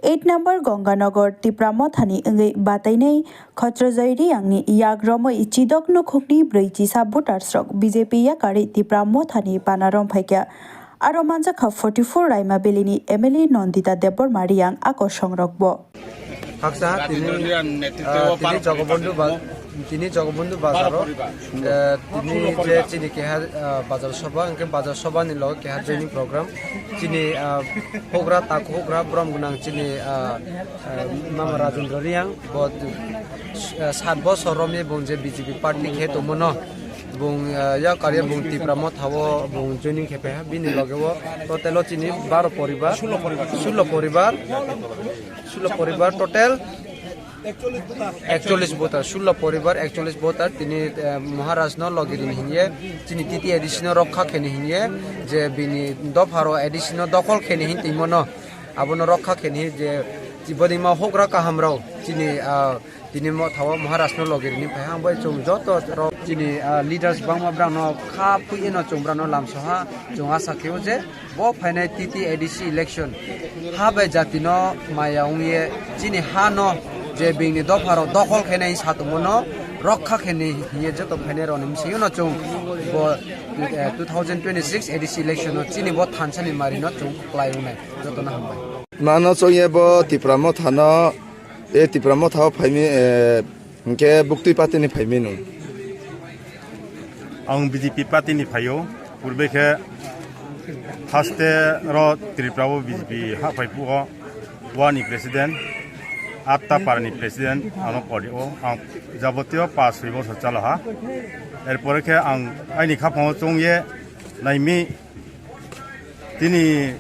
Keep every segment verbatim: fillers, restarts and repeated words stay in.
Eight number Ganganagar Tipra Mothani wngwi batainai Khotrojoi Riyangni yak romwi chidok nukhungni brwi chisa voters rok B J P yakarwi Tipra Mothani pana romphaikha. Aro manjakha forty four Raima Valley ni M L A Nandita Debbarma Riyang a kosong rokbo. Haksa tini, ah, tini Jogobondhu ba-, tini Jogobondhu bazaro, eh, tini je chini keha, ah, bazar soba, hwnkhe bazar soba ni logo keha joining program. Chini, ah, hugra tak hugra borom gwnang chini, ah, ah, Mama Rajendra Riyang bo, ah, sat bosor romwi bung je B J P party khe tongmano. Bung, ah, yakarwi bung Tipra Motha o bung joining khe paiha. Bini loge o total o chini baro poribar, sullo poribar, sullo poribar total ekchollish voter, sullo poribar ekchollish voter tini, eh, Maharaj no logi rini hinye, chini T T A D C no rokha kheni hinye, je bini dopha ro A D C no dokhol kheni hin tongmano, abono rokha kheni je, chibodima hugra kaham rok chini, ah, Tini mo thawo Maharaj no logi rini phai ha, bai chwng joto rok chini, ah, leaders bangma brang no kha pui eno chwng brang no lamso ha, chwng asa khe o je bo phainai T T A D C election ha bai jati no maya wngye chini ha no je bini dopha rok dokhol khainai satongmo no rokha khainai hinye joto phainai rok ni bwswng no chwng bo, eh, two thousand twenty-six A D C election no chini bo thansa ni mari no chwng kwlai wngnai joto no hambai. Mano chwng ye bo Tipra Motha no E Tipra Motha o phaimi, eh, hwnkhe buktwi party ni phaimi nwng? Ang B J P party ni phaio. Purbe khe haste ro Tripura o B J P ha phai phuo, wa ni president, atta para ni president, ano pori o. Ang jabotiyo pas soi bosor chalo ha. Erpore khe ang aini khaphang o chwng ye naimi. Tini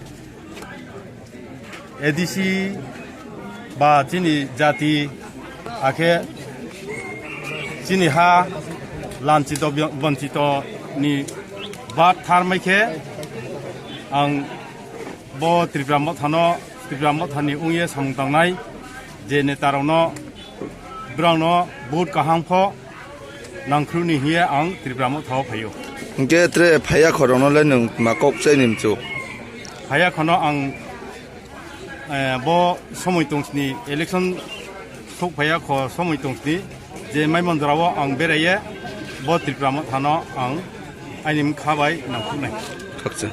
A D C ba chini jati, akhe chini ha lanchito bonchito ni bat tharmai khe ang bo Tripura Mothano, Tripura Mothani wngye samung tangnai je netarokno, borokno vote kaham kho nangkhru ni hiye ang Tripura Motha o phaio. Hwnkhe tre phaiya khorokno le nwng ma kok chai ni mchu? Phaiya khono ang, eh, bo somoi tongsni election sok phaiya kho somoi tongsni je maimon jora o ang beraiye bo Tripura Mothano ang aini mkha bai nangkhuknai. Khakcha.